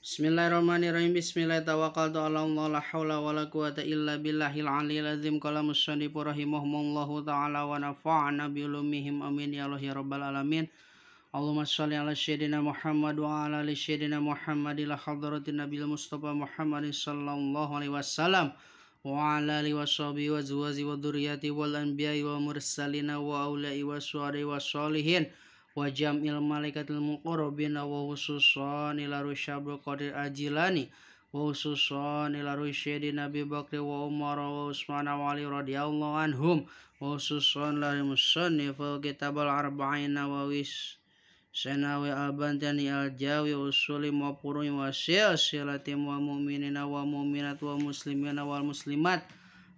Bismillahirrahmanirrahim. Bismillahirrahmanirrahim. Tawakkaltu ala Allah la haula wala quwata illa billahil aliyil azim. Qala musannif rahimahumullahu ta'ala wa nafa'ana bi ulumihim amin ya Allah ya rabbal alamin. Allahumma shalli ala sayyidina Muhammad wa ala ali sayyidina Muhammad ila hadratin nabiyil Mustafa Muhammadin sallallahu alaihi wasallam wa ala alihi washabihi wa azwajihi wa dzurriyyati wal anbiya'i wal mursalina wa aulai waswari wasolihin wa jam'il malaikatil muqarrabin wa khususan ila rusyabil qadir ajilani wa khususan ila rusyidi Nabi Bakri wa Umar wa Utsman wa Ali radhiyallahu anhum wa khususan la musannif kitab al arba'in wa wis sanawi al-bantani al-jawi usuli wa purui wa silsilati wa mu'minina wa mu'minat wa muslimina wal muslimat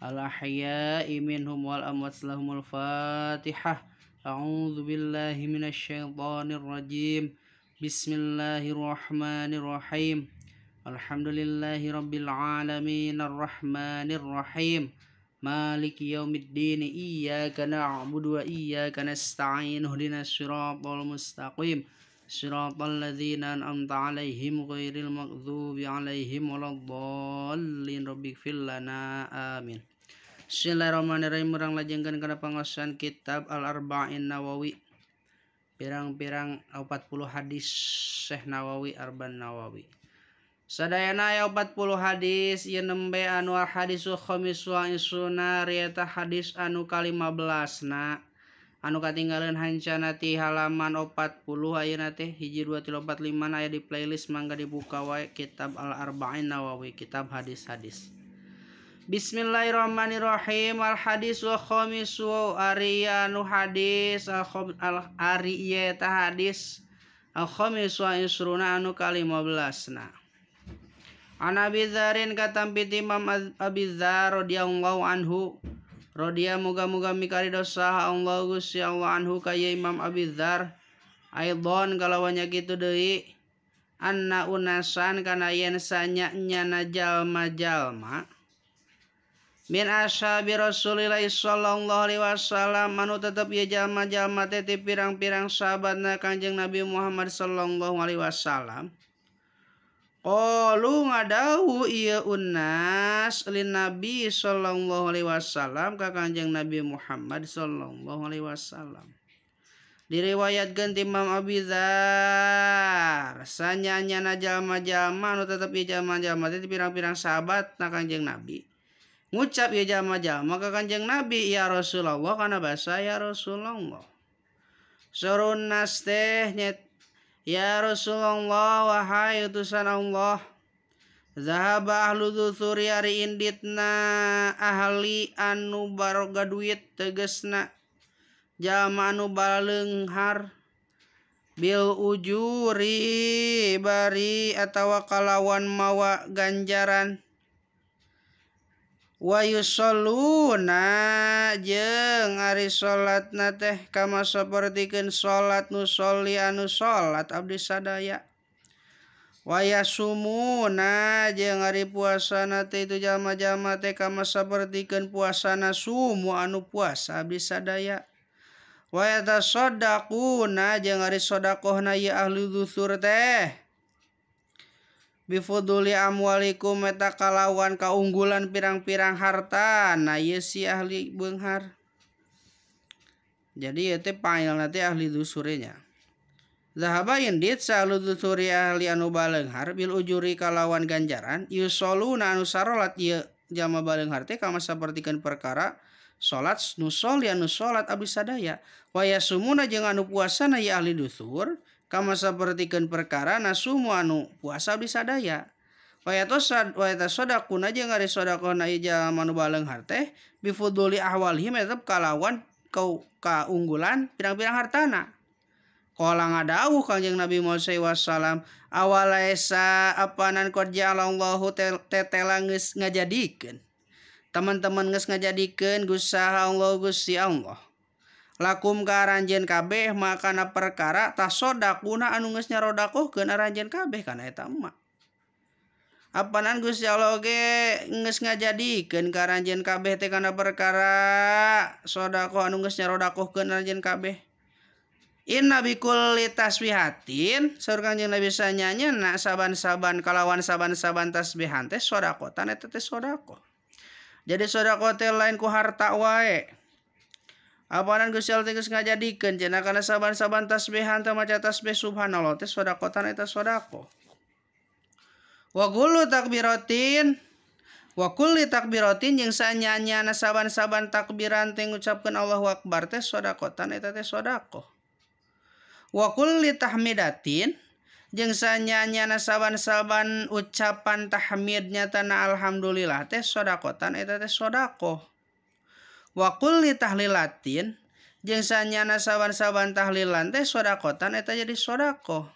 al ahya'i minhum wal amwat lahumul fatihah. A'udzu billahi minasyaitonir rajim. Bismillahirrahmanirrahim. Alhamdulillahi rabbil alamin arrahmanir rahim. Maliki yaumiddin. Iyyaka na'budu wa iyyaka nasta'in. Ihdinas siratal mustaqim. Siratal ladzina an'amta 'alaihim ghairil maghdubi 'alaihim waladdallin. Rabbighfir lana. Amin. Bismillahirrahmanirrahim. Urang lajengkeun kana pangaosan kitab Al-Arba'in Nawawi. Pirang-pirang 40 hadis Syekh Nawawi Arban Nawawi. Sadayana aya 40 hadis ieu nembe anu hadisul khamis wa isuna rieta hadis anu ka-15 na. Anu katinggaleun hancana ti halaman 40 ayeuna teh 1 2 3 4 5 aya di playlist mangga dibuka wae kitab Al-Arba'in Nawawi, kitab hadis-hadis. Bismillahirrahmanirrahim. Al hadis wa khamisu ari anu hadis al ari ieu ta hadis al khamis wa isruna anu ka-15 na. An Abi Dzarin katampi ti Imam Abi Dzar radhiyallahu anhu. Radhiya muga-muga mikarido saha Allah Gusti Allah anhu ka Imam Abi Dzar. Aidon kalawan kitu deui anna unasan kana yen sanya-nyana jalma-jalma min ashabi Rasulillah sallallahu alaihi wasallam anu tetep ieu jalma-jalma teh ti pirang-pirang sahabatna Kanjeng Nabi Muhammad sallallahu alaihi wasallam. Qalu ngadawu ieu unnas lin Nabi sallallahu alaihi wasallam ka Kanjeng Nabi Muhammad sallallahu alaihi wasallam. Diriwayatkeun ti Imam Abi Dzar sanyanyana jalma-jalma anu tetep ieu jalma-jalma teh ti pirang-pirang sahabatna Kanjeng Nabi. Ngucap ya jalma-jalma ka Kanjeng Nabi ya Rasulullah kana basa ya Rasulullah. Surun nas teh nyet ya Rasulullah wahai utusan Allah. Zahaba ahlu dzuri ari inditna ahli anu baroga duit tegesna jalma anu baleunghar bil ujuri bari atawa kalawan mawa ganjaran. Wa yusalluna jeung ari salatna teh kama sapertikeun salat nu sholli anu salat abdi sadaya. Wa yasumuna jeung ari puasana teh itu jalma-jalma teh kama sapertikeun puasana sumu anu puasa abdi sadaya. Wa yatasaddaquna jeung ari sedekahna ieu ahli dzusur teh bifuduli amwalikum eta kalawan kaunggulan pirang-pirang harta na ieu si ahli beunghar. Jadi ieu teh pailna teh ahli dzusure nya. Zahaba indit sahlu dzusuri ahli anu baleunghar bil ujuri kalawan ganjaran yusoluna anu sarolat ieu jalma baleunghar teh kama sapertikeun perkara salat nu sholli anu salat abdi sadaya. Wa yasumuna jeung anu puasana ieu ahli dzusur kama sapertikeun perkara nasumu anu puasa abdi sadaya. Wa yatasodaquna jeung ari sedekahna ieu jalma nu baleunghar teh bifuduli ahwalihim tetep kalawan kaunggulan pirang-pirang hartana. Qala ngadawuh Kanjeng Nabi Muhammad sallallahu alaihi wasallam awalaisa apanan qad ja'alallahu tetela geus ngajadikeun teman-teman geus ngajadikeun gusaha Allah Gusti Allah lakum ka aranjeun kabeh makana perkara tasodaquna anu geus nyarodakohkeun aranjeun kabeh kana eta emak. Apanan Gusti Allah ge geus ngajadikeun ka aranjeun kabeh teh kana perkara sedekah anu geus nyarodakohkeun aranjeun kabeh. Inna bikulli tasbihatin saur Kangjeng Nabi sanyanya na saban-saban kalawan saban-saban tasbihan teh sedekah eta teh sedekah. Jadi sedekah teh lain ku harta wae. Apanan Gusti Allah teh geus ngajadikeun cenah kana saban-saban tasbihan teh maca tasbih subhanallah teh sedekah eta sedekah. Wa kullu takbiratin wa kulli takbiratin jeung sanyanyana saban-saban takbiran teh ngucapkeun Allahu akbar teh sedekah eta teh sedekah. Wa kulli tahmidatin jeung sanyanyana saban-saban ucapan tahmid nyatana alhamdulillah teh sedekah eta teh sedekah. Wa kulli tahlilatin jeung sanyana saban-saban tahlilan teh sedekah eta jadi sedekah.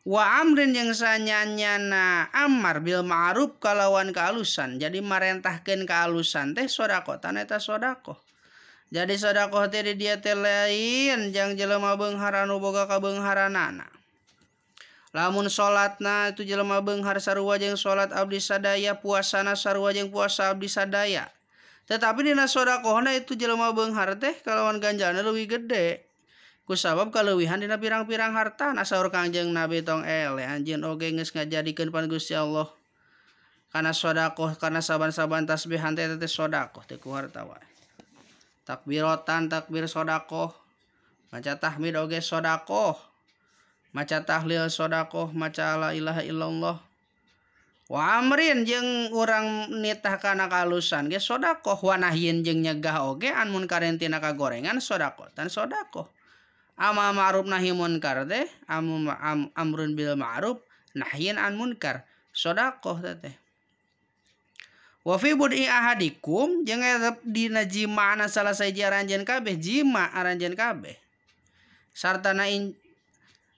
Wa amrin jeung sanyanyana amar bil ma'ruf kalawan kaalusan jadi marentahkeun kaalusan teh sedekah eta sedekah. Jadi sedekah teh di dieu teh lain jang jelema beunghar anu boga kabeungharanana. Lamun salatna itu jelema beunghar sarua jeung salat abdi sadaya, puasana sarua jeung puasa abdi sadaya. Tetapi dina sedekahna itu jelema beunghar teh kalawan ganjarna leuwih gede. Kusabab kaleuwihan dina pirang-pirang hartana saur Kangjeng Nabi tong eleh anjeun oge geus ngajadikeun pan Gusti Allah. Kana sedekah kana saban-saban tasbihan teh teh sedekah teh ku harta wae. Takbirotan takbir sodakoh, maca tahmid oge sodakoh, maca tahlil sodakoh, maca la ilaha illallah. Wa amrin jeung urang nitah kana kalusan ge sodakoh, wa nahyin jeung nyegah oge an munkarin tina kagorengan sodakoh tan sodakoh. Ama ma'ruf nahi munkar teh amrun bil ma'ruf nahyin an munkar sodakoh teh. Wa fi bud'i ahadikum jeung eta dina jima'na salah sahiji aranjeun kabeh jima aranjeun kabeh sartana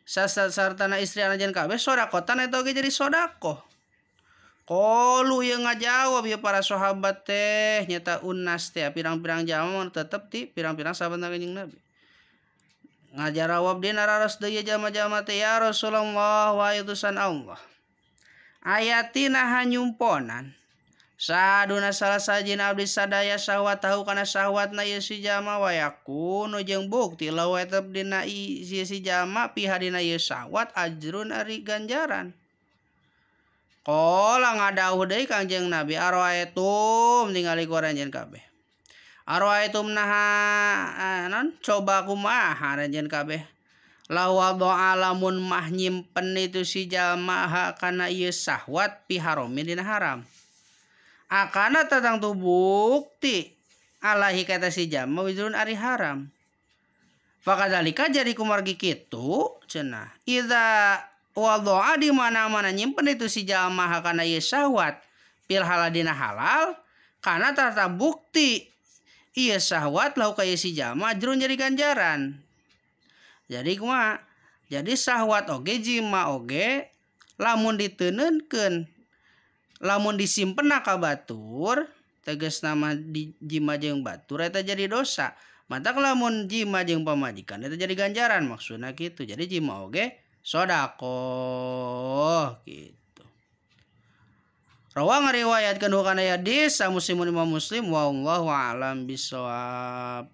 sartana istri aranjeun kabeh sedekah eta oge jadi sedekah. Qalu ieu ngajawab ieu para sahabat teh nyata unnas teh pirang-pirang jalma tetep ti pirang-pirang sahabat Kanjeng Nabi. Ngajarawab dina raros deui jalma-jalma teh ya Rasulullah wa utusan Allah. Ayatina hanyumponan saduna salah sajina abdi sadaya syahwat tahu kana syahwatna ieu si jalma wa yakunu jeung bukti lawa tetep dina ieu si jalma piha dina ieu syahwat ajrun ari ganjaran. Qala ngadawuh deui Kangjeng Nabi ara'aitum tingali ku aranjeun kabeh. Ara'aitum naha non coba kumaha aranjeun kabeh. Lawa doa lamun mah nyimpen itu si jalma kana ieu syahwat pi haramin dina haram. Akana tatang tu bukti alahi kata si jalma wizrun ari haram. Fakadzalika jadi kumargi kitu cenah. Idza wadoa di mana-mana nyimpen itu si jalma kana ieu syahwat pil haladina halal kana tata bukti ieu syahwat lahu ka ieu si jalma ajrun jadi ganjaran. Jadi kumaha? Jadi syahwat oge jima oge lamun diteunenkeun lamun disimpen ka batur tegas nama di jima jeung batur eta jadi dosa. Matak lamun jima jeung pamajikan eta jadi ganjaran maksudna kitu. Jadi jima oge sedekah gitu. Rawa ngariwayatkeun kana hadis Muslimun Imam Muslim wallahu a'lam bissawab.